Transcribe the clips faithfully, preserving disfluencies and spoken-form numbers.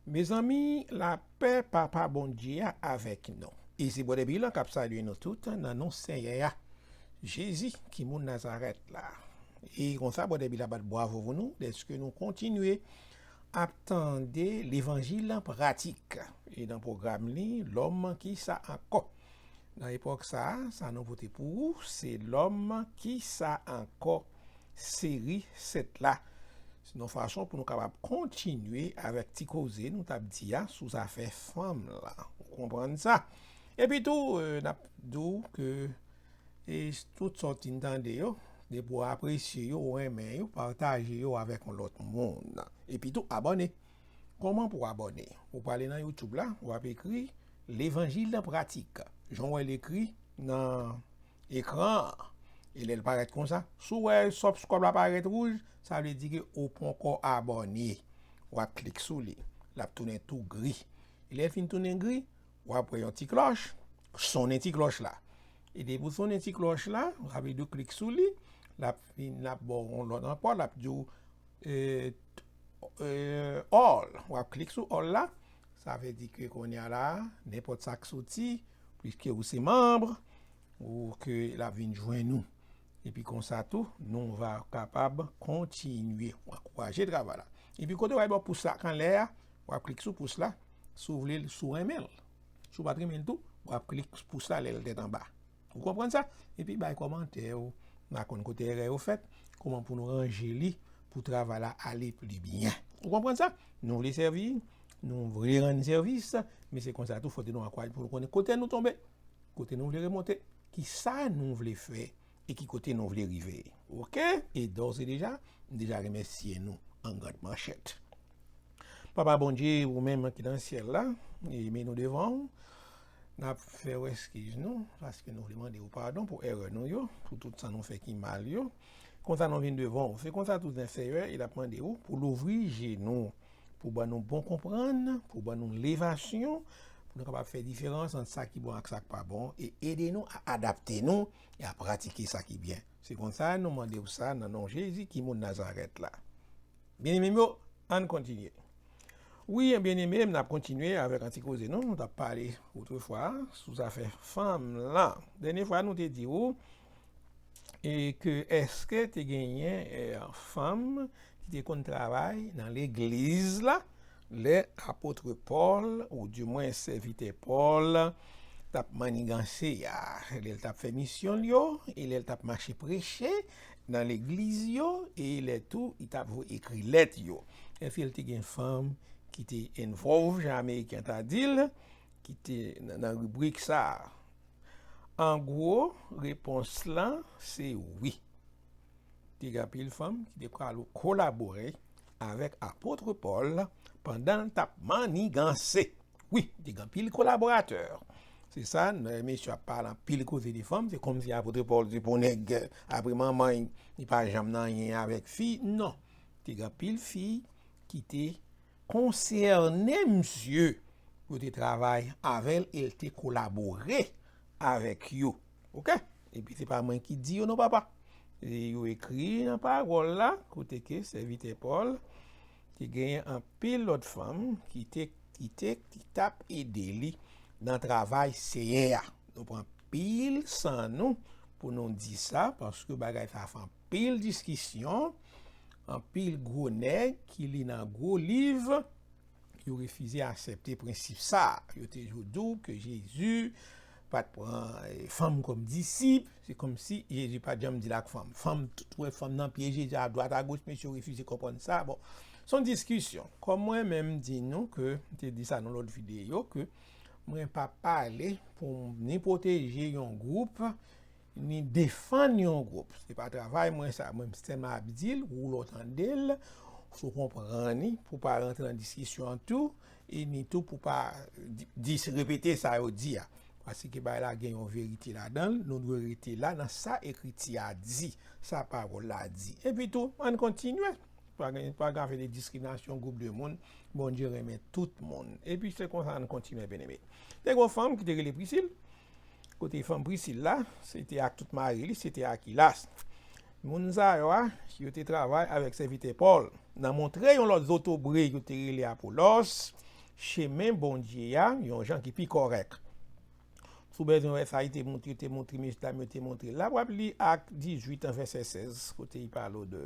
Mezanmi, lapè Papa Bondye a avèk nou. E se Brother Bill lan k ap salye nou tout nan non Senyè a, Jezi ki moun Nazarèt la. E konsa, Brother Bill ap bat bwavo pou nou, dèske nou kontinye ap tande levanjil an pratik. E nan pwogram li, lòm ki sa ankò. Nan epòk sa a, sa nou pote pou ou, se lòm ki sa ankò seri sèt la. Se yon fason pou nou kapab kontinye avèk ti koze nou t ap di a sou zafè fanm lan. Ou konprann sa? Epi tou, eh, n ap di w ke, eh, tout sa w t in tande yo, depi w apresye yo, w renmen yo, pataje yo avèk yon lòt moun. Epi tou, abòne. Kòman pou w abòne? Ou prale nan YouTube la, w ap ekri Levanjil an Pratik. Jan w wè l ekri nan ekran an. E lè l parèt konsa, si w wè subscribe la parèt wouj, sa vle di ke ou poko abòne. W ap klik sou li. L ap tounen tou gri. E lè l fin tounen gri, w ap wè yon ti klòch, sonnen ti klòch la. E depi w sonnen ti klòch la, w ap klik sou li, l ap vin, l ap ba w yon lòt ankò, l ap di w, eh, eh, all. W ap klik sou all la, sa vle di ke kounye a la, nenpòt sa k soti, piske ou se manm, ou ke l ap vin jwenn ou. Epi konsa tou, nou va kapab kontinye. W ankouraje travay la. Epi kote w wè bò pous la k anlè a, w ap klik sou pous la, si w vle l, si w renmen l. Si w pa t renmen l tou, w ap klik pous la lè l tèt anba. Ou konprann sa? Epi bay kòmantè w, n a konn kote erè yo fèt, kòman pou nou ranje li, pou travay la ale pli byen. Ou konprann sa? Nou vle sèvi, nou vle rann sèvis, men se konsa tou, fòk nou ankouraje pou nou konnen kote nou tonbe, kote nou vle remonte, ki sa nou vle fè, e ki kote nou vle rive. Oke? E dòz e deja, m deja remèsye nou an grand manchèt. Papa Bondye, ou menm ki nan syèl la, e men nou devan w, n ap fè w eskiz nou, paske nou vle mande w padon pou erè nou yo, pou tout sa nou fè ki mal yo. Konsa nou vin devan w. Se konsa tou, Senyè, e n ap mande w pou louvri je nou, pou ban nou bon konprann, pou ban nou levasyon, pou nou kapab fè diferans ant sa ki bon ak sa k pa bon, e ede nou a adapte nou e a pratike sa ki byen. Se konsa nou mande w sa nan non Jezi ki moun Nazarèt la. Byeneme m yo, ann kontinye. Wi, byeneme m, n ap kontinye avèk an ti koze nou, nou t ap pale otrefwa sou zafè fanm lan. Dènye fwa, nou te di w, e ke èske te genyen, eh, fanm ki te konn travay nan legliz la, lè apot Pòl, oudimwen sèvitè Pòl, t ap maniganse a, lè l t ap fè misyon l yo, e lè l t ap mache preche nan legliz yo, e lè tou, li t ap voye ekri lèt yo. Èske l te gen fanm ki te involve, jan Ameriken ta di l, ki te nan, nan ribrik sa a? An gwo, repons lan, se wi. Te gen anpil fanm ki te pral kolabore avèk apot Pòl pandan l t ap maniganse. Wi, te gen anpil kolaboratè. Se sa, mesye ap pale anpil koze de fanm, se kòmsi apot Pòl se pou nèg, apre manman, li pa janm nan anyen avèk fi. Non. Te gen anpil fi ki te konsène misye, yo te travay avè l e l te kolabore avèk yo. Oke? Epi se pa mwen ki di yo non, papa. E yo ekri nan pawòl la, kote ke sèvitè Pòl te genyen anpil lòt fanm ki te, ki te, ki t ap ede li nan travay Seyè a. Nou pran anpil san nou pou nou di sa, paske bagay sa fè anpil diskisyon, anpil gwo nèg ki li nan gwo liv, yo refize aksepte prensip sa a. Yo te toujou di w ke Jezi pa t pran, eh, fanm kòm disip. Se kòmsi Jezi pa t janm di l ak fanm. Fanm, tout wè fanm nan pye Jezi adwat agoch, mesye yo refize konprann sa. Bon, se yon diskisyon. Kòm mwen menm di nou ke, m te di sa nan lòt videyo, ke mwen pa pale pou m ni pwoteje yon gwoup, ni defann yon gwoup. Se pa travay mwen sa. Mwen sèlman ap di l, ou lè w tande l, fò w konprann li, pou w pa rantre nan diskisyon an tou, e ni tou pou w pa di, di, repete sa yo di a. Paske bagay la gen yon verite ladan l, nou dwe rete la nan sa Ekriti a di, sa pawòl la di. Epi tou, ann kontinye. Pa gen, pa gen afè de diskriminasyon, gwoup de moun. Bondye renmen tout moun. Epi se konsa ann kontinye, byeneme. Te gen yon fanm ki te rele Prisil. Kote fanm Prisil la, se te ak tout mari li, se te Akilas. Moun sa yo a, yo te travay avèk sèvitè Pòl. Nan montre yon lòt zotobre, yo te rele Apolòs. chemen Bondye a yon jan ki pi kòrèk. Si w bezwen wè sa, li te montre, te montre, mesye dam yo te montre. La, w ap li Ak dizuit an vèsè sèz, kote li pale w de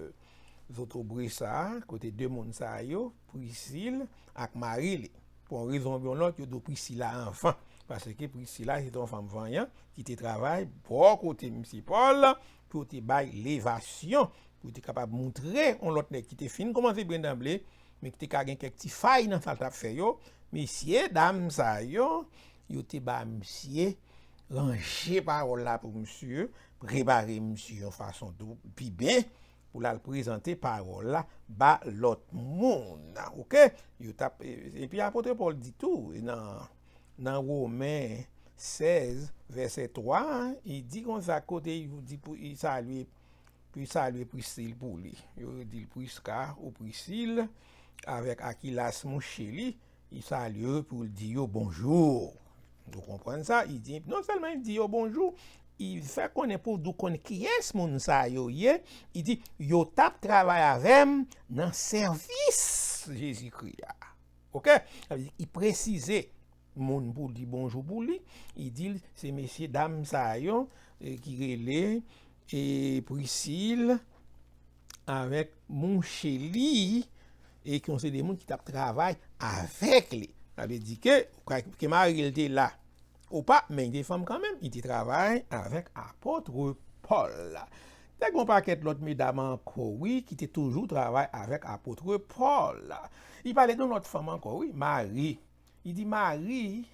zotobre sa a, kote de moun sa yo, Prisil ak mari li. Pou yon rezon oubyen yon lòt, yo di w Prisila anvan. Paske Prisila se te yon fanm vanyan ki te travay bò kote misye Pòl pou yo te bay levasyon, pou yo te kapab montre yon lòt nèg ki te fin kòmanse brendanble, men ki te ka gen kèk ti fay nan sa l t ap fè yo. Mesye dam sa yo, yo te ba misye ranje pawòl la pou misye, prepare misye yon fason tou pi byen pou l al prezante pawòl la ba lòt moun. Oke? Yo t ap, epi apot Pòl di tou nan, nan Women sèz, vèsè twa, li di konsa, kote li di pou li salye, pou li salye Prisil pou li. Yo di l Priska ou Prisil, avèk Akilas mouche li, li salye yo pou l di yo bonjou. Ou konprann sa? Li di, non sèlman li di yo bonjou, li fè konnen pou di w konn kiyès moun sa yo ye, li di yo t ap travay avè m nan sèvis Jezikri a. Oke? Sa vle di, li presize moun pou di bonjou pou li, li di l se mesye dam sa yo, e, ki rele, e, Prisil avèk mouche li, e ki se de moun ki t ap travay avèk li. Sa vle di ke, ke mari l te la ou pa, men li te fanm kanmenm, li te travay avèk apot Pòl la. Te gen yon pakèt lòt medam ankò, wi, ki te toujou travay avèk apot Pòl la. Li pale de yon lòt fanm ankò, wi, Mari. Li di Mari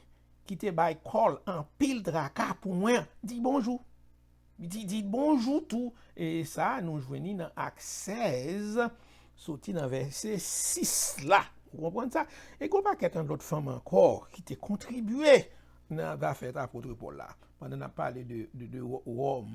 ki te bay kò l anpil traka pou mwen, di bonjou. Di, di bonjou tou. E sa, nou jwenn li nan Ak sèz, soti nan vèsè sis la. Ou konprann sa? E gon pakèt an lòt fanm ankò ki te kontribye nan zafè apot Pòl la. Pandan n ap pale de, de, de Wò-, Wòm,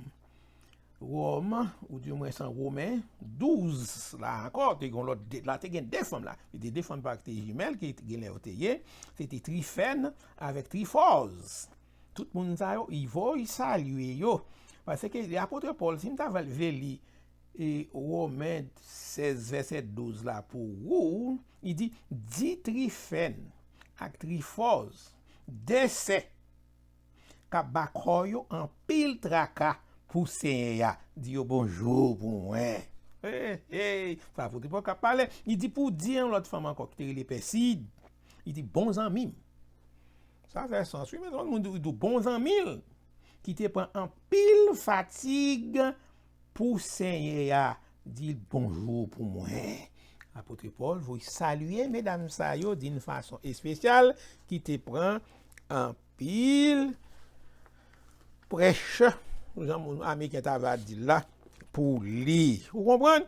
Wòm, ou di mwen san Women douz la ankò, te gen lòt de, la te gen de fanm la. Te de fanm pa ki te jimèl, ki te gen lè yo te ye. Se te Trifèn avèk Trifòz. Tout moun sa yo, li voye salye yo. Paske apot Pòl, si m ta vle li, e, Women sèz, vèsè douz la pou ou, li di, di Trifèn ak Trifòz, de sè k ap ba kò yo anpil traka pou Senyè a, di yo bonjou pou mwen. Hey, hey, sa apot Pòl k ap pale. Li di pou di yon lòt fanm ankò ki te rele Pèsid, li di bon zanmi m. Sa fè sans, wi, men moun di, di bon zanmi l ki te pran anpil fatig pou Senyè a, di l bonjou pou mwen. Apot Pòl voye salye medam sa yo d'une façon spéciale, ki te pran anpil prèch, jan moun Ameriken ta va di l la, pou li. Ou konprann?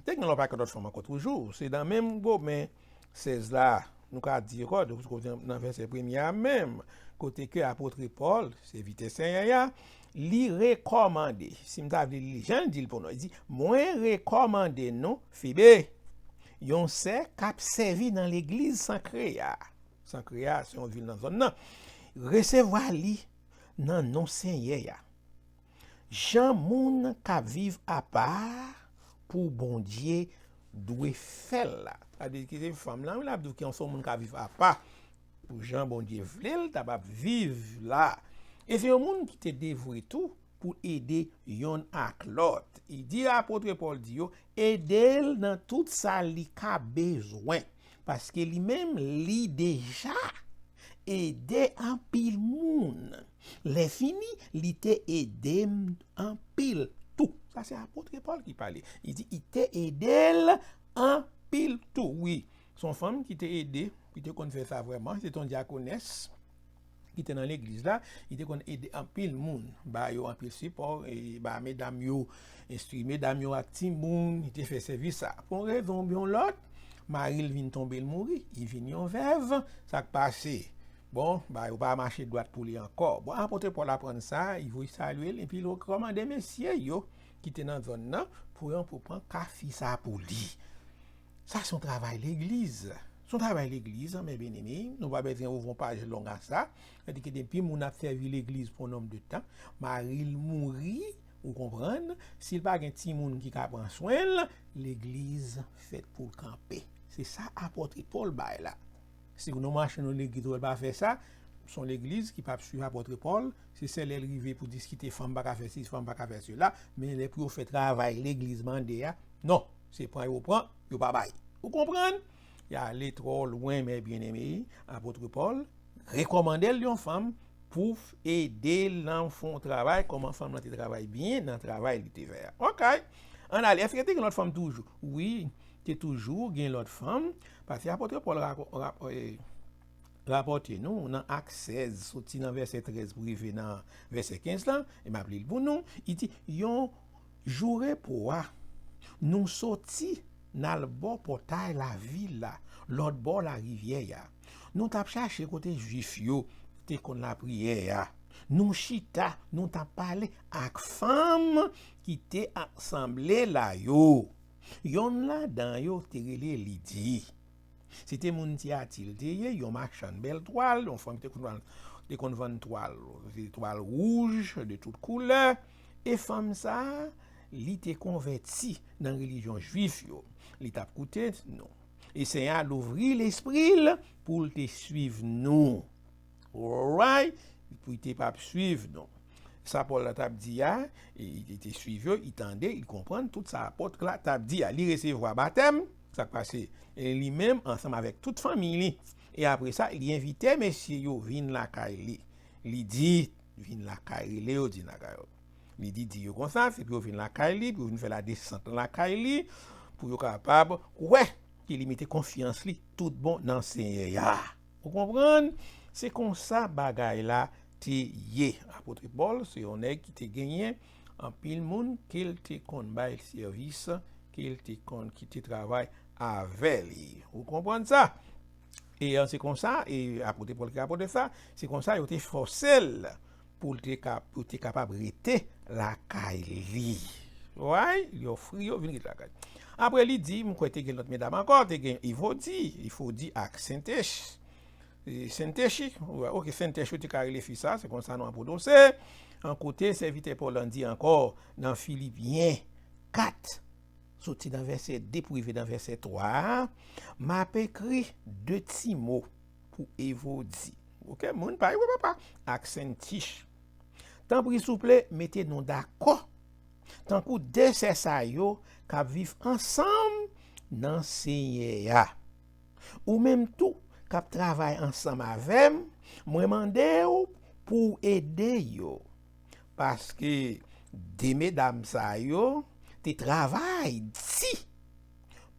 Te gen yon pakèt lòt fanm ankò toujou. Se nan menm Women sèz la, nou ka di ankò, kote nan vèsè premye a menm, kote ke apot Pòl, sèvitè Senyè a, li rekòmande, si m ta vle li jan l di l pou nou, li di, mwen rekòmande nou Fibe, yon sè k ap sèvi nan legliz Sankre a. Sankre a se yon vil nan zòn nan. Resevwa li nan non Senyè a. Jan moun k ap viv apa pou Bondye dwe fè l la. Sa vle di ki se fanm lan, wi, l ap di w ki se yon moun k ap viv apa pou jan Bondye vle l ta p ap viv la. E se yon moun ki te devwe tou pou ede yonn ak lòt. Li di apot Pòl di yo, ede l nan tout sa li ka bezwen. Paske li menm, li deja ede anpil moun. Lè fini, li te ede m anpil tou. Sa se apot Pòl ki pale. Li di, li te ede l anpil tou. Wi, se yon fanm ki te ede, ki te konn fè sa vrèman. Se te yon dyakonès ki te nan legliz la. Li te konn ede anpil moun, ba yo anpil sipò, e ba medam yo, enstwi medam yo ak timoun, li te fè sèvis sa. Pou yon rezon oubyen yon lòt, mari l vin tonbe, l mouri, li vin yon vèv, sa k pase? Bon, ba yo pa mache dwat pou li ankò. Bon, apot Pòl aprann sa, li voye salye l, epi l rekòmande mesye yo ki te nan zòn nan pou yo, pou pran ka fi sa pou li. Sa se yon travay legliz. Se yon travay legliz, mes bien-aimés. Nou pa bezwen ouvri yon paj long a sa. Sa vle di ke depi moun ap sèvi legliz pou yon nonb de tan, mari l mouri, ou konprann, si l pa gen timoun ki ka pran swen l, legliz fèt pou l kanpe. Se sa apot Pòl bay la. Si nou mache nan legliz, ou wè l pa fè sa, se yon legliz ki p ap swiv apot Pòl, se sèl lè l rive pou diskite fanm pa ka fè sesi, fanm pa ka fè sela, men lè pou yo fè travay legliz mande a, non, se pran yo pran, yo pa bay. Ou konprann? Y ale twò lwen, men byeneme, apot Pòl rekòmande l yon fanm pou ede l nan fè yon travay, kòman fanm nan te travay byen nan travay li te fè a. Ok. Ann ale, èske te gen lòt fanm toujou? Wi, te toujou gen lòt fanm, paske apot Pòl rako- rap- eh, rapòte nou nan Ak sèz, soti nan vèsè trèz pou rive nan vèsè kenz lan, e m ap li l pou nou, li di, yon jou repo a, nou soti n al bò pòtay lavil la, lòt bò larivyè a. Nou t ap chache kote Jwif yo te konn lapriyè a. Nou chita, nou t ap pale ak fanm ki te asanble la yo. Yonn ladan yo te rele Lidi. Se te moun Tiyati l te ye, yon machann bèl twal, yon fanm ki te konn vann, te konn vann twal, se twal wouj de tout koulè. E fanm sa a, li te konvèti nan relijyon jwif yo. Li t ap koute nou. E Senyè a louvri lespri l pou l te swiv nou. Alright? Pou l te p ap swiv nou. Sa Pòl la t ap di a, e, li te swiv yo, li tande, li konprann tout sa apot la t ap di a. Li resevwa batèm, sa k pase, e li menm, ansanm avèk tout fanmi li. E apre sa, li envite mesye yo vin lakay li. Li di, vin lakay, rele yo, di lakay yo. Li di, di yo konsa, se pou yo vin lakay li, pou yo vin fè ladesant lakay li, pou yo kapab kwè ke li mete konfyans li tout bon nan Senyè a. Ou konprann? Se konsa bagay la te ye. Apot Pòl, se yon nèg ki te genyen anpil moun ke l te konn bay sèvis, ke l te konn, ki te travay avè li. Ou konprann sa? E, e, se konsa, e apot Pòl ki rapòte sa, se konsa yo te fòse l pou l te ka, pou te kapab rete lakay li. Right? Li ofri yo vin rete lakay. Apre li di, m kwè te gen lòt medam ankò, te gen Evodi, Evodi ak Sentèch. E, Sentèchi, ok, Sentèch yo te ka rele fi sa, se konsa nou ap pwononse. An kote sèvitè Pòl lan di ankò nan Filipyen kat, soti nan vèsè de pou rive nan vèsè twa a, m ap ekri de ti mo pou Evodi. Ok, moun pa yo papa, ak Sentich. Tanpri souple, mete nou dakò. Tankou de sè sa yo k ap viv ansanm nan Senyè a. Ou menm tou k ap travay ansanm avè m, mwen mande w pou w ede yo. Paske de medam sa yo te travay di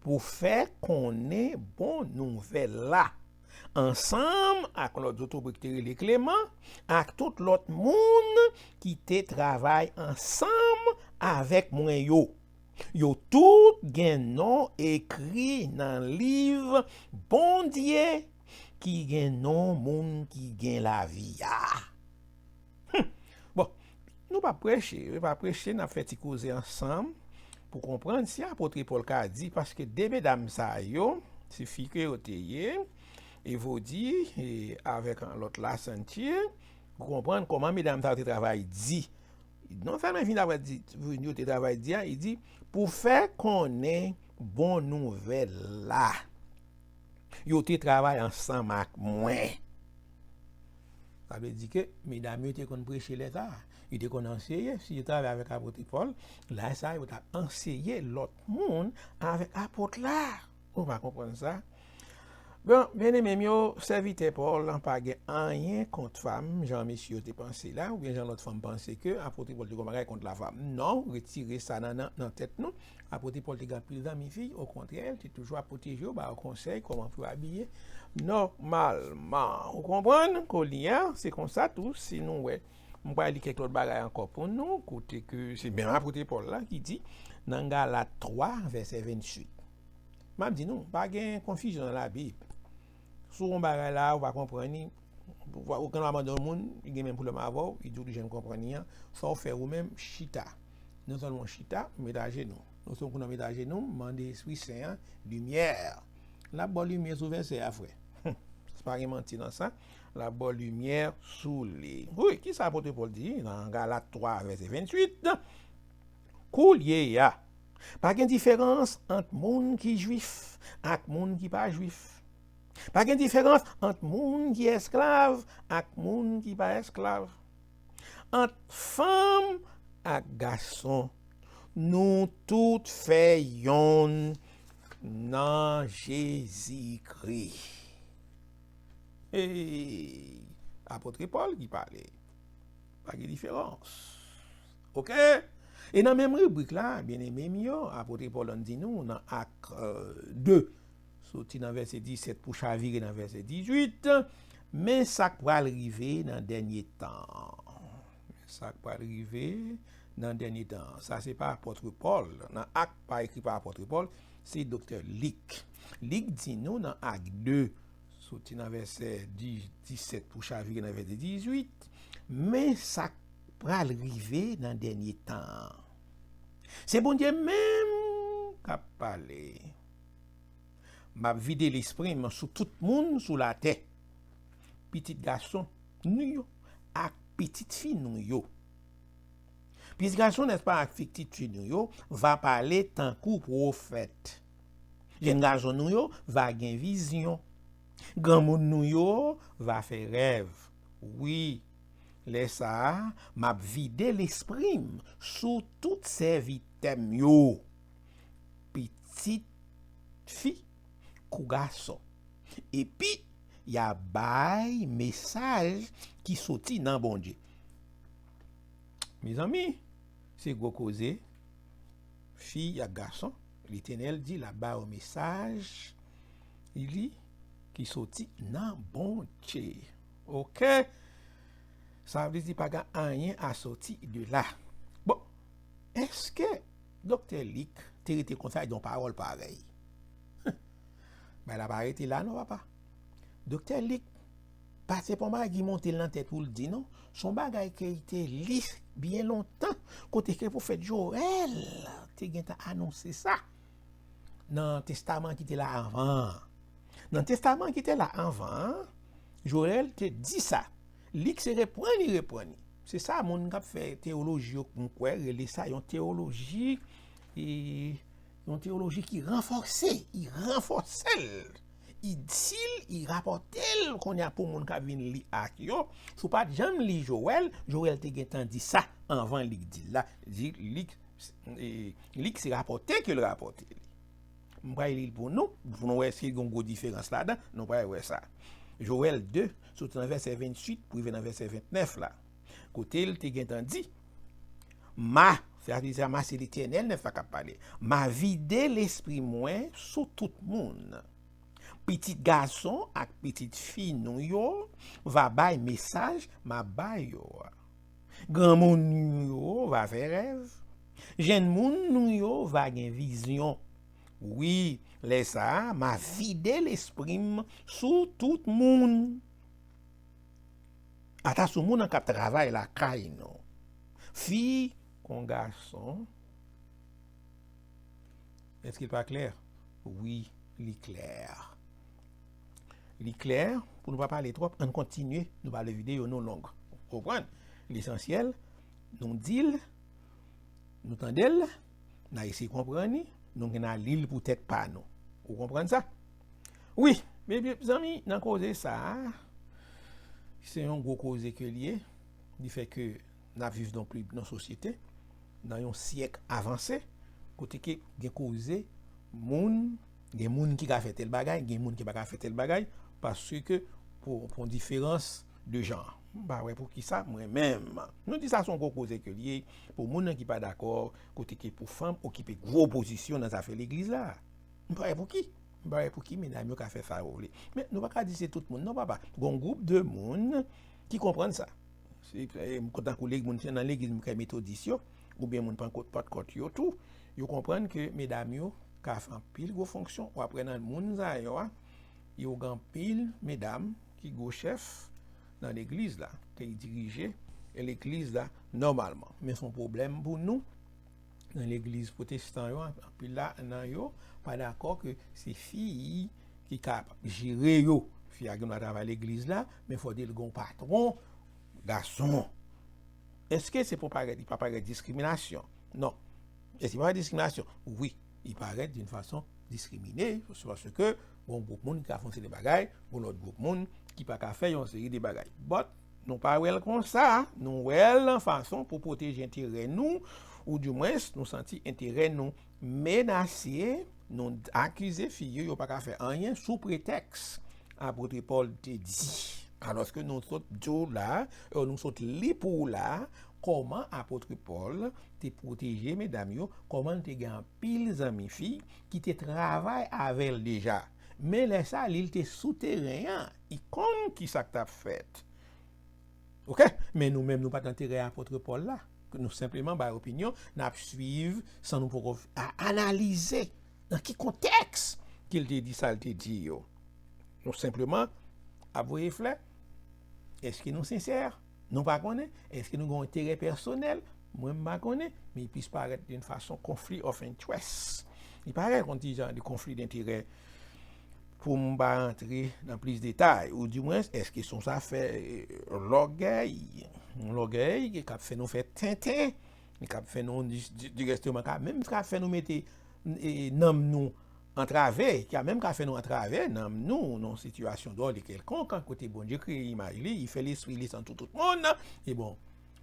pou fè konnen bon nouvèl la, ansanm ak lòt zotobre ki te rele Kleman, ak tout lòt moun ki te travay ansanm avèk mwen yo. Yo tout gen non ekri nan liv Bondye ki gen non moun ki gen lavi a. Hmm. Bon, nou p ap preche, nou p ap preche, n ap fè ti koze ansanm pou konprann si apot Pòl ka di, paske de medam sa yo, se fi ke yo te ye, Evodi, e, avèk lòt la, Sentich, ou konprann kòman medam sa yo te travay di. Non sèlman vin apre di, yo te travay di a, li di, pou fè konnen bon nouvèl la. Yo te travay ansanm ak mwen. Sa vle di ke medam yo te konn preche lè sa a. Yo te konn anseye. Si yo travay avèk apot Pòl, lè sa a, yo t ap anseye lòt moun avèk apot la. Ou pa konprann sa? Bon, byeneme m yo, sèvitè Pòl lan pa gen anyen kont fanm, jan mesye yo te panse la, oubyen jan lòt fanm panse ke apot Pòl te gen yon bagay kont lafanm. Non, retire sa nan, nan, nan tèt nou. Apot Pòl te gen anpil zanmi fi, okontrè, li te toujou ap pwoteje yo, ba yo konsèy kòman pou yo abiye nòmalman. Ou konprann? Kounye a, se konsa tou, si nou wè, m pral li kèk lòt bagay ankò pou nou, kote ke se menm apot Pòl la ki di, nan Galat twa, vèsè venntuit. M ap di nou, pa gen konfizyon nan Labib. Si w wè yon bagay la, ou pa konprann li, ou pa, ou gen dwa mande yon moun, li gen menm pwoblèm avè w, li di w li janm konprann li an, sa w fè ou menm, chita. Non sèlman w chita, w met ajenou. Non sèlman w met ajenou, mande Espri Sen an limyè. L ap ba w limyè sou vèsè a, frè. Se pa gen manti nan sa. L ap ba w limyè sou li. Wi, kisa apot Pòl di nan Galat twa, vèsè venntuit? Kounye a, pa gen diferans ant moun ki jwif ak moun ki pa jwif. Pa gen diferans ant moun ki esklav ak moun ki pa esklav. Ant fanm ak gason, nou tout fè yonn nan Jezikri. Hey, apot Pòl ki pale. Pa gen diferans. Oke? E nan menm ribrik la, byeneme m yo, apot Pòl di nou nan Ak de, soti nan vèsè disèt pou chavire nan vèsè dizuit, men sa k pral rive nan dènye tan. Men sa k pral rive nan dènye tan. Sa se pa apot Pòl. Nan Ak pa ekri pa apot Pòl, se doktè Lik. Lik di nou nan Ak de, soti nan vèsè di-, disèt pou chavire nan vèsè dizuit, men sa k pral rive nan dènye tan an. Se Bondye menm k ap pale. M ap vide lespri m sou tout moun sou latè, pitit gason nou yo ak pitit fi nou yo. Pitit gason, nèspa, ak pitit fi nou yo va pale tankou pwofèt. Jèn gason nou yo va gen vizyon. Granmoun nou yo va fè rèv. Wi, lè sa a, m ap vide lespri m sou tout sèvitè m yo, pitit fi kou gason. Epi, y a bay mesaj ki soti nan Bondye. Mezanmi, se gwo koze. Fi ak gason, Letènèl di l ap ba yo mesaj li ki soti nan Bondye. Oke? Sa vle di pa gen anyen a soti de la. Bon, èske doktè Lik te rete konsa yon pawòl parèy? Bay la pa rete la non, papa. Doktè Lik pa se pa yon bagay ki monte l nan tèt pou l di non. Se yon bagay ke l te li byen lontan, kote ke pwofèt Jowèl te gentan anonse sa nan testaman ki te la anvan an. Nan testaman ki te la anvan an, Jowèl te di sa. Lik se reprann li reprann li. Se sa moun k ap fè teyoloji yo, m kwè, rele sa yon teyoloji, e, yon teyoloji ki ranfòse, li ranfòse l. Li di l, li rapòte l kounye a pou moun k ap vin li ak yo. Si w pa t janm li Jowèl, Jowèl te gentan di sa anvan Lik di l la. Di Lik, e, Lik se rapòte ke l rapòte li. M pral li l pou nou, pou nou wè si gen yon gwo diferans ladan, nou pral wè sa. Jowèl de, soti nan vèsè venntuit pou rive nan vèsè ventnèf la. Kote l te gentan di, m a, sa vle di sa, m a se Letènèl nèf la k ap pale, m a vide lespri mwen sou tout moun. Pitit gason ak pitit fi nou yo va bay mesaj m ap ba yo a. Granmoun nou yo va fè rèv. Jèn moun nou yo va gen vizyon. Wi, lè sa a, m a vide lespri m sou tout moun. Ata sou moun nan k ap travay lakay nou. Fi kon gason. Èske l pa klè? Wi, li klè. Li klè, pou nou pa pale twòp, ann kontinye, nou pa vle videyo nou long. Ou konprann? Lesansyèl, nou di l, nou tande l, n a eseye konprann li, nou gen a li l pou tèt pa nou. Ou konprann sa? Wi, men byen, zanmi, nan koze sa a, se yon gwo koze ke l ye, di fè ke n ap viv nan pli, nan sosyete, nan yon syèk avanse, kote ke gen koze moun, gen moun ki ka fè tèl bagay, gen moun ki pa ka fè tèl bagay, paske pou, pou yon diferans de jan. M pa wè pou ki sa, mwen menm. Nou di sa se yon gwo koze ke l ye, pou moun nan ki pa dakò, kote ke pou fanm okipe gwo pozisyon nan zafè legliz la. M pa wè pou ki. M pa wè pou ki medam yo ka fè sa yo vle. Men nou pa ka di se tout moun, non, papa. Gon gwoup de moun ki konprann sa. Se, e, m kontan kou moun nan legliz, m kwè metodis yo, oubyen moun Pantkot, Pantkot yo tou, yo konprann ke medam yo ka fè anpil gwo fonksyon. W ap wè nan moun sa yo a, yo gen anpil medam ki gwo chèf nan legliz la, ke y dirije legliz la nòmalman. Men se yon pwoblèm pou nou. Nan legliz pwotestan yo, anpil la nan yo pa dakò ke se fi ki ka jere yo. Fi a gen dwa travay legliz la, men fòk li gen yon patwon gason. Èske se pou parèt, li pa parèt diskriminasyon? Non. Èske li pa parèt diskriminasyon? Wi, li parèt d'une façon discriminée, se paske Gon gwoup moun ki ka fè yon seri de bagay, gon lòt gwoup moun ki pa ka fè yon seri de bagay. But, nou pa wè l konsa, nou wè l nan fason pou pwoteje enterè nou, oudimwens nou santi enterè nou menase, nou akize fi yo, yo pa ka fè anyen sou pretèks apot Pòl te di. Alòske nou sot di w la, e nou sot li pou w la, kòman apot Pòl te pwoteje medam yo, kòman l te gen anpil zanmi fi ki te travay avè l deja. Men lè sa, li, l te sou teren an, li konn ki sa k t ap fèt. Oke? Men nou menm, nou pa t nan teren apot Pòl la. Nou senpleman bay opinyon, n ap swiv san nou poko a- analize nan ki kontèks ke l te di sa l te di yo. Nou senpleman ap voye flè. Èske nou sensè? Nou pa konnen. Èske nou gen yon enterè pèsonèl? Mwen, m pa konnen. Men li plis parèt d'une façon conflit of interest. Li parèt yon ti jan de konfli denterè. Pou m pa rantre nan plis detay, oudimwens, èske se yon zafè, eh, lògèy? Yon lògèy ki ap fè nou fè tenten, ki ap fè nou di- di- dirèkteman, ka menm ka fè nou mete, eh, nanm nou antrave, ki a menm ka fè nou antrave nanm nou nan yon sitiyasyon dwòl e kèlkonk, kote Bondye kreye imaj li, li fè lespri li san tout, tout moun, e bon,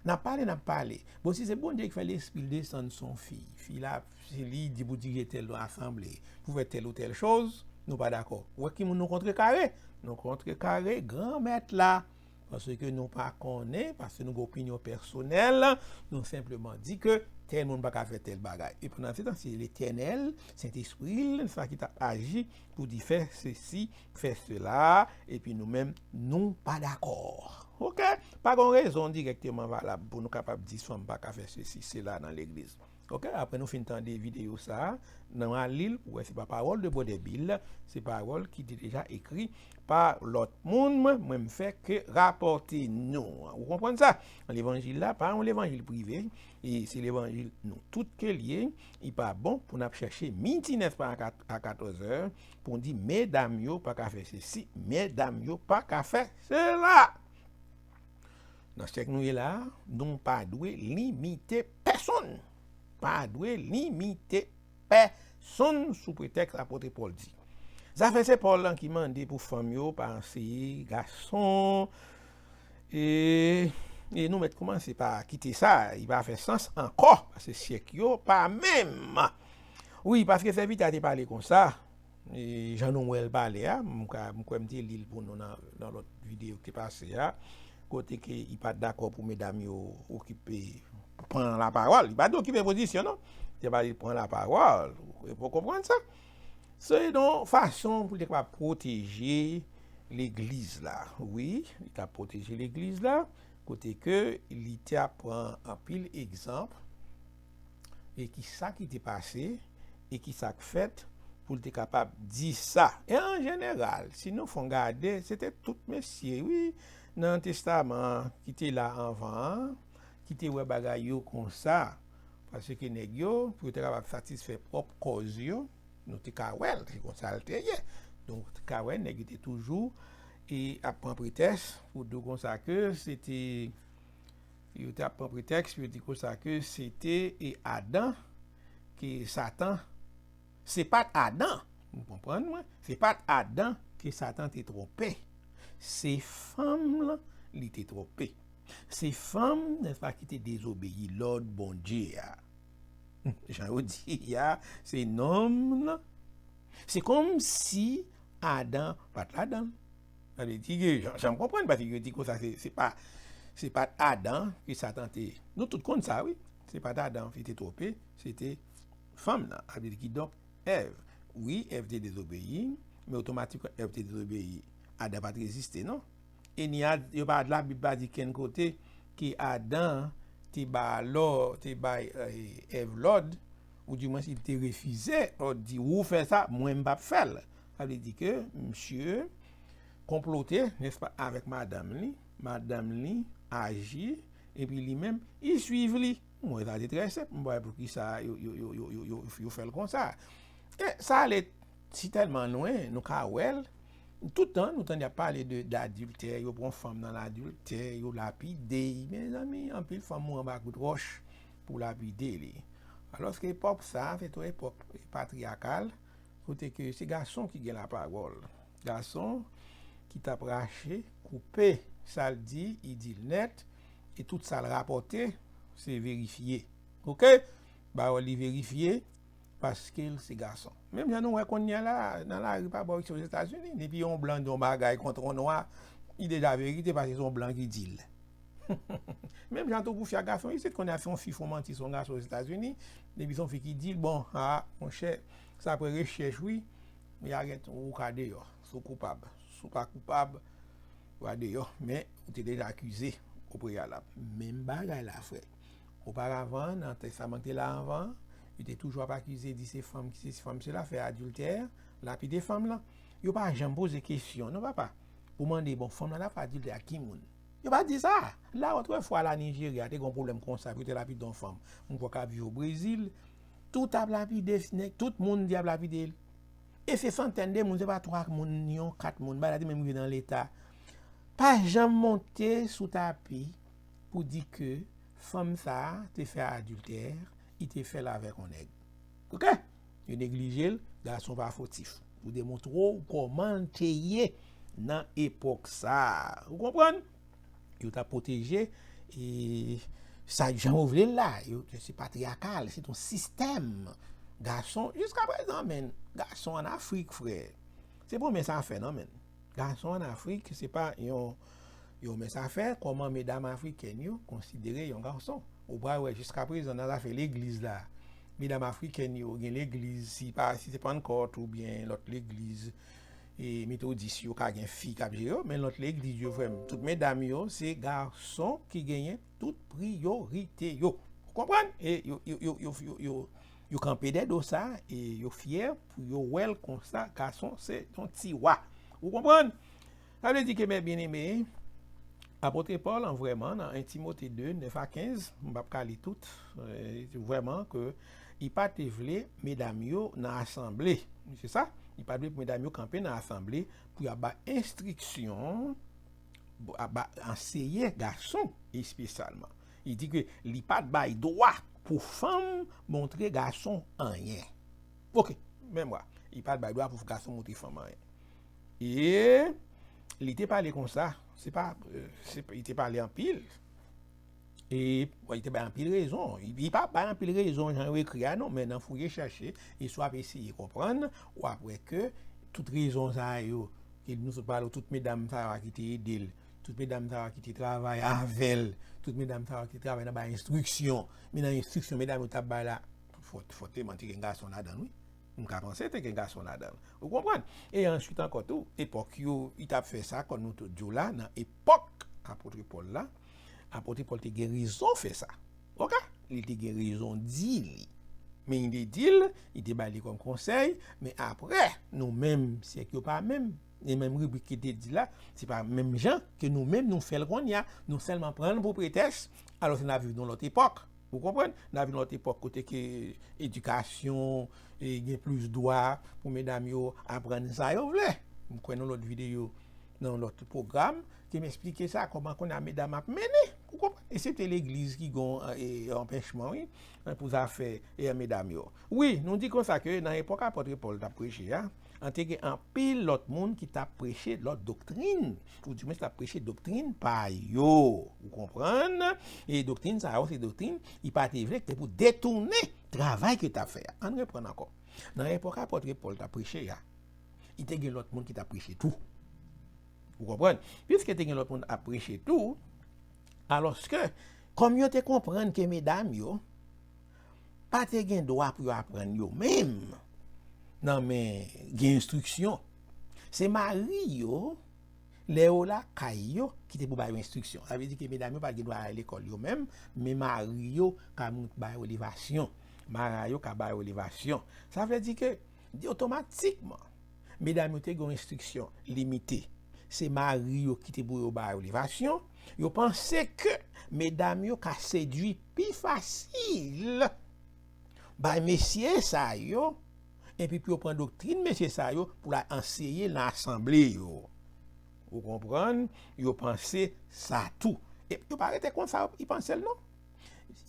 n ap pale, n ap pale. Bon, si se Bondye ki fè lespri l desann sou yon fi, fi la, se li di pou dirije tèl asanble, pou fè tèl ou tèl choz, nou pa dakò. Ou wè ki moun nou kontrekare? Nou kontrekare Granmèt la. Paske nou pa konnen, paske nou gen opinyon pèsonèl, nou senpleman di ke tèl moun pa ka fè tèl bagay. E pandan se tan, se Letènèl, Sentespri l, sa ki t ap aji pou di fè sesi, fè sela, epi nou menm, nou pa dakò. Oke? Pa gen rezon dirèkteman valab pou nou kapab di fanm pa ka fè sesi, sela nan legliz. Oke? Apre nou fin tande videyo sa a, nou al li l, ou wè se pa pawòl de Brother Bill, se pawòl ki te deja ekri pa lòt moun, mwen, mwen m fè ke rapòte nou. Ou konprann sa? Levanjil la pa yon levanjil prive, e se levanjil nou tout ke l ye, li pa bon pou n ap chèche midi, nèspa, a kat- a katòz è, pou n di medam yo pa ka fè sesi, medam yo pa ka fè sela. Nan syèk nou ye la a, nou pa dwe limite pèsonn. Pa dwe limite pèsonn sou pretèks apot Pòl di. Zafè se Pòl lan ki mande pou fanm yo pa anseye gason. E, e nou mèt kòmanse pa kite sa, li pa fè sans ankò, paske syèk yo pa menm. Wi, paske sèvitè a te pale konsa, e jan nou wè l pale a, m ka, m kwè m te li l pou nou nan, nan lòt videyo ki te pase a, kote ke li pa t dakò pou medam yo okipe, pran lapawòl. Li pa t okipe pozisyon, non. Li te pale pran lapawòl. Ou konprann sa? Se yon fason pou l te kapab pwoteje legliz la. Wi, li t ap pwoteje legliz la, kote ke li te ap pran anpil egzanp e ki sa ki te pase, e ki sa k fèt pou l te kapab di sa. E an jeneral, si nou fè yon gade, se te tout mesye, wi, nan Testaman an ki te la anvan an, ki te wè bagay yo konsa. Paske nèg yo, pou yo te kapab satisfè pwòp kòz yo, nou te ka wè l, se konsa l te ye. Donk, ou te ka wè, nèg yo te toujou e ap pran pretèks pou di w konsa ke se te, yo te ap pran pretèks pou yo di konsa ke se te e Adan ke Satan, se pa t Adan, ou konprann mwen, se pa t Adan ke Satan te twonpe, se fanm lan li te twonpe. Se fanm, nèspa, ki te dezobeyi lòd Bondye a. Jan yo di a, se nonm lan. Se kòmsi Adan pa t ladan l. Sa vle di ke, jan, jan m konprann, paske yo di konsa, se, se pa, se pa t Adan ke Satan te. Nou tout konn sa, wi. Se pa t Adan ki te twonpe, se te fanm lan. Sa vle di kidonk, Èv. Wi, Èv te dezobeyi, men otomatikman Èv te dezobeyi, Adan pa t reziste, non. E ni a, yo pa, Labib pa di kenn kote ke Adan te ba lò, te bay, eh, Èv lòd, oudimwens li te refize lòd, di, ou fè sa, mwen m p ap fè l. Sa vle di ke misye konplote, nèspa, avèk madanm li, madanm li aji, epi li menm, li swiv li. Mwen, sa te trè senp, m pa wè poukisa yo, yo, yo fè l konsa. E sa ale si tèlman lwen, nou ka wè l. Tout tan, nou tande y ap pale de, dadiltè, yo pran fanm nan ladiltè, yo lapide l. Mezanmi, anpil fanm mouri anba kout wòch pou lapide li. Alòske epòk sa a, se te yon epòk patriyakal, kote ke se gason ki gen lapawòl. Gason ki t ap rache, koupe, sa l di, li di l nèt, e tout sa l rapòte, se verifye. Oke? Pawòl li verifye, paske l se gason. Menm jan nou wè kounye a la, nan lari pa bò isi Ozetazini, depi yon blan di yon bagay kont yon nwa, li deja verite paske se yon blan ki di l. Menm jan tou pou fi ak gason isit, kounye a se yon fi fè yon manti sou yon gason Ozetazini, depi se yon fi ki di l, bon, a, monchè, sa apre rechèch, wi, y a gen ou ka deyò, si w koupab. Si w pa koupab, w a deyò, men ou te deja akize o preyalab. Menm bagay la, frè. Oparavan, nan testaman ki te la anvan, yo te toujou ap akize, di se fanm ki sesi, fanm sela, fè adiltè, lapide fanm lan. Yo pa janm poze kesyon, non, papa, pou mande, bon, fanm lan t ap fè adiltè ak ki moun? Yo pa di sa. La, otrefwa, la Nijerya, te gen yon pwoblèm konsa, pou yo te lapide yon fanm. Yon gwòk ap viv o Brezil, tout ap lapide, nèg, tout moun di ap lapide l. E se santèn de moun, se pa twa moun, yon kat moun. Bagay la te menm rive nan leta. Pa janm monte sou tapi pou di ke fanm sa a te fè adiltè, li te fè l avèk yon nèg. Oke? Yo neglije l, gason pa fotif. Pou demontre w kòman l te ye nan epòk sa a. Ou konprann? Yo t ap pwoteje, e, sa jan yo vle l la. Yo, se patriyakal, se yon sistèm. Gason, jiska prezan, men, gason ann Afrik, frè, se pwomès afè, non, men. Gason ann Afrik, se pa yon, yon mès afè, kòman medam afrikèn yo konsidere yon gason. Ou pral wè jiska prezan nan zafè legliz la. Medam afrikèn yo gen legliz, si pa, si se Pannkòt oubyen lòt legliz, e, metodis yo ka gen fi k ap jere yo, men lòt legliz yo, frè m, tout medam yo, se gason ki genyen tout priyorite yo. Ou konprann? E yo, yo, yo, yo, yo, yo, yo kanpe dèdo sa, e yo fyè pou yo wè l konsa, gason se yon ti wa. Ou konprann? Sa vle di ke, mè byeneme, apot Pòl, an vrèman, nan en Timote de, nèf a kenz, m p ap ka li tout, e, vrèman, ke li pa te vle medam yo nan asanble. Se sa? Li pa t vle pou medam yo kanpe nan asanble pou y ap bay enstriksyon, ap ba, anseye gason espesyalman. Li di ke li pa t bay dwa pou fanm montre gason anyen. Oke, menm wa. Li pa t bay dwa pou gason montre fanm anyen. E li te pale konsa, se pa, e, se, li te pale anpil. E, bon, li te bay anpil rezon. Li, li pa bay anpil rezon jan yo ekri a, non, men nan fouye chèche, e si w ap eseye konprann, w ap wè ke tout rezon sa yo, ke nou sot pale, tout medam sa yo ki te ede l, tout medam sa yo ki te travay avè l, tout medam sa yo ki te travay nan bay enstriksyon. Men nan enstriksyon medam yo t ap bay la, fò, fòteman te gen gason ladan l, wi. M ka panse te gen gason ladan l. Ou konprann? E answit ankò tou, epòk yo, li t ap fè sa, kòm nou tout di w la, nan epòk apot Pòl la, apot Pòl te gen rezon fè sa. Oke? Li te gen rezon di li. Men li te di l, li te bay li kòm konsèy, men apre, nou menm, syèk yo pa menm, e menm ribrik ki te di la, se pa menm jan ke nou menm nou fè l kounye a, nou sèlman pran l pou pretèks, alòske n ap viv nan lòt epòk. Ou konprann? N ap viv nan lòt epòk kote ke edikasyon, e gen plis dwa pou medam yo aprann sa yo vle. M kwè nan lòt videyo, nan lòt pwogram, ke m esplike sa, kòman kounye a medam ap mennen. Ou konprann? E se te legliz ki gon, e, anpèchman, wi, pou zafè, e, medam yo. Wi, nou di konsa ke nan epòk apot Pòl t ap preche a, an te gen anpil lòt moun ki t ap preche lòt doktrin, ou dimwens t ap preche doktrin pa yo. Ou konprann? E doktrin sa yo, se doktrin, li pa te vle, ki te pou detounen travay ke l t ap fè a. Ann reprann ankò. Nan epòk apot Pòl t ap preche a, li te gen lòt moun ki t ap preche tou. Ou konprann? Piske te gen lòt moun ap preche tou, alòske, kòm yo te konprann ke medam yo pa te gen dwa pou yo aprann yo menm, nan men gen enstriksyon. Se mari yo, lè yo lakay yo, ki te pou ba yo enstriksyon. Sa vle di ke medam yo pa t gen dwa al lekòl yo menm, men mari yo ka mont ba yo levasyon. Mari yo ka ba yo levasyon. Sa vle di ke, di otomatikman, medam yo te gen yon enstriksyon limite. Se mari yo ki te pou yo ba yo levasyon. Yo panse ke medam yo ka sedui pi fasil bay mesye sa yo, epi pou yo pran doktrin mesye sa yo pou l al anseye nan asanble yo. Ou konprann? Yo panse sa tou. E yo pa rete konsa, yo panse l non.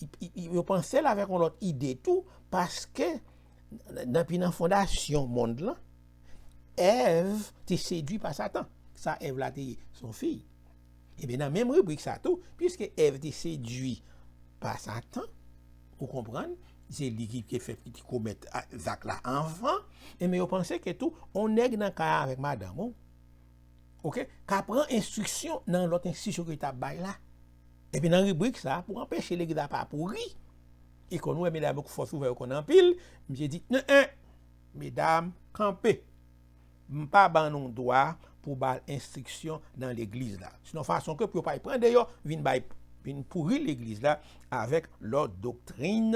Y-, y-, y-, yo panse l avèk yon lòt ide tou, paske depi nan fondasyon mond lan, Èv te sedui pa Satan. Sa Èv la te ye? Se yon fi. Ebyen, nan menm ribrik sa tou, piske Èv te sedui pa Satan, ou konprann, se li ki te fè, ki te komèt a, zak la anvan, ebyen, yo panse ke tou, on nèg nan kay avèk madanm ou, oke, ka pran enstriksyon nan lòt enstriksyon ke li t ap bay la. Epi nan ribrik sa, pou anpeche legliz la pa pouri, e kon nou wè medam yo fòs ouvè yo konn anpil, misye di, en, en, medam, kanpe. M pa ban nou dwa pou ba l enstriksyon nan legliz la. Se yon fason ke pou yo pa pran deyò, vin bay, vin pouri legliz la avèk lòt doktrin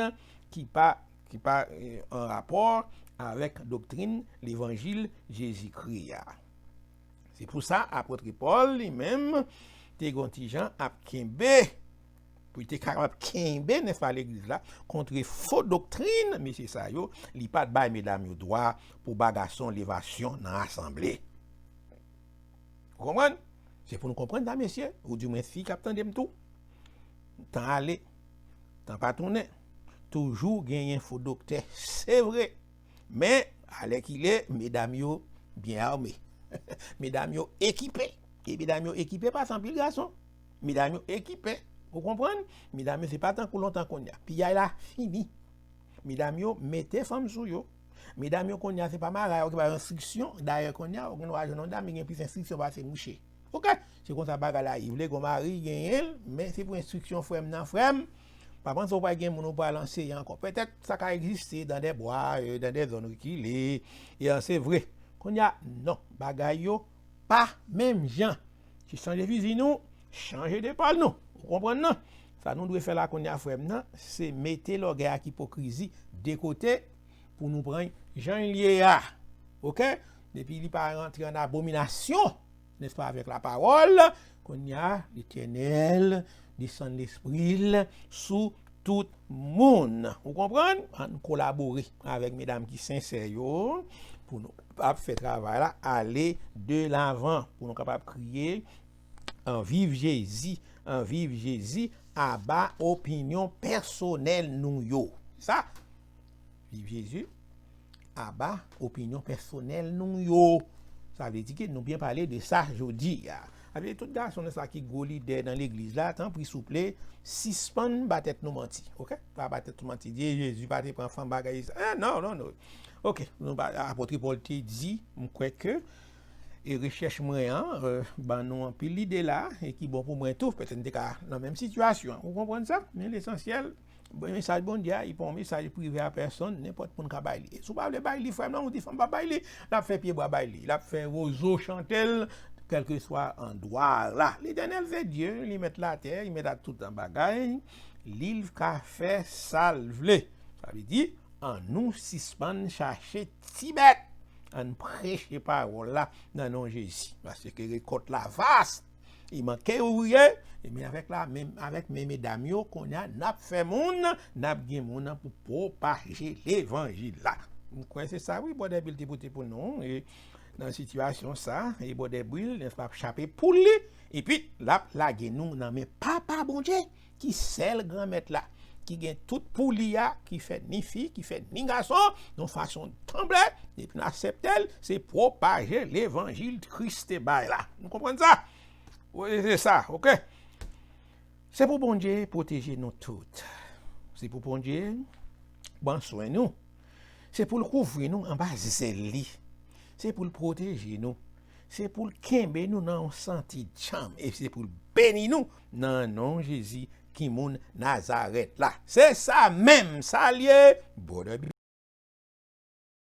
ki pa, ki pa, eh, an rapò avèk doktrin levanjil Jezikri a. Se pou sa, apot Pòl, li menm, te gen yon ti jan ap kenbe, pou li te kapab kenbe, nèspa, legliz la, kont fo doktrin mesye sa yo, li pa t bay medam yo dwa pou ba gason levasyon nan asanble. Ou konprann? Se pou nou konprann sa, mesye, oudimwen fi k ap tande m tou. Tan ale, tan pa tounen. Toujou genyen fo doktè, se vre. Men, alèkile, medam yo byen ame. Medam yo ekipe. E medam yo ekipe pa san pil gason. Medam yo ekipe. Ou konprann? Medam yo se pa tankou lontan kounye a. Piyay la fini. Medam yo mete fanm sou yo. Medam yo kounye a se pa maray yo ki ba yo enstriksyon. Dayè kounye a, ou gen dwa jwenn yon dam, li gen plis enstriksyon pase mouche. Oke? Se konsa bagay la ye. Vle gon mari, genyen l, men se pou enstriksyon frè m nan, frè m. Pa panse w pral gen moun ou pral anseye ankò. Petèt, sa ka egziste dans des bois, euh, dans des zones reculées, e, euh, se vre. Kounye a, non, bagay yo pa menm jan. Se chanje fizi nou, chanje depal nou. Ou konprann, non? Sa nou dwe fè la kounye a, frè m nan, se mete lògèy ak ipokrizi de kote pou nou pran jan l ye a. Oke? Depi li pa rantre an abominasyon, nèspa, avèk lapawòl, kounye a, Letènèl desann lespri l sou tout moun. Ou konprann? Ann kolabore avèk medam ki sensè yo pou nou ap fè travay la ale de lavan, pou nou kapab kriye, an viv Jezi, an viv Jezi, aba opinyon pèsonèl nou yo. Sa, viv Jezi, aba opinyon pèsonèl nou yo. Sa vle di ke nou byen pale de sa jodi a. Sa vle di tout gason nan sa ki gwo lidè nan legliz la, tanpri souple, sispann ba tèt nou manti. Oke? Pa ba tèt nou manti. Di Jezi pa te pran fanm bagay sa. Eh, non, non, non. Oke, nou pa, apot Pòl te di, m kwè ke, e rechèch mwen an, euh, ban nou anpil lide la, e ki bon pou mwen tou, petèt m te ka nan menm sitiyasyon an. Ou konprann sa? Men lesansyèl, bon, mesaj Bondye a, li pa yon mesaj prive a pèsonn, nenpòt moun ka bay li. E si w pa vle bay li, frè m nan, ou di fanm pa bay li, l ap fè pyebwa bay li, l ap fè wozo chante l, kèlkeswa andwa la. Letènèl se Dye, li mèt latè, li mèt a tout bagay, li ka fè sa l vle. Sa vle di, ann nou sispann chache ti bèt, ann preche pawòl la nan non Jezi. Paske rekòt la vas, e manke ouvriye, e men avèk la, men avèk men medam yo, kounye a, n ap fè moun, n ap gen moun pou pwopaje levanjil la. M kwè se sa, wi, Brother Bill te pote pou nou, e nan sitiyasyon sa, e Brother Bill, nèspa, ap chape poul li, epi l ap lage nou nan men Papa Bondye, ki sèl Granmèt la, ki gen tout pou li a, ki fè ni fi, ki fè ni gason, yon fason tanble, epi n aksepte l, se pwopaje levanjil Kris te bay la. Nou konprann sa? Wi, se sa, oke? Se pou Bondye pwoteje nou tout. Se pou Bondye pran swen nou. Se pou l kouvri nou anba zèl li. Se pou l pwoteje nou. Se pou l kenbe nou nan yon santi djanm. E se pou l beni nou nan non Jezi ki moun Nazarèt la. Se sa menm, sa l ye, Brother Bill.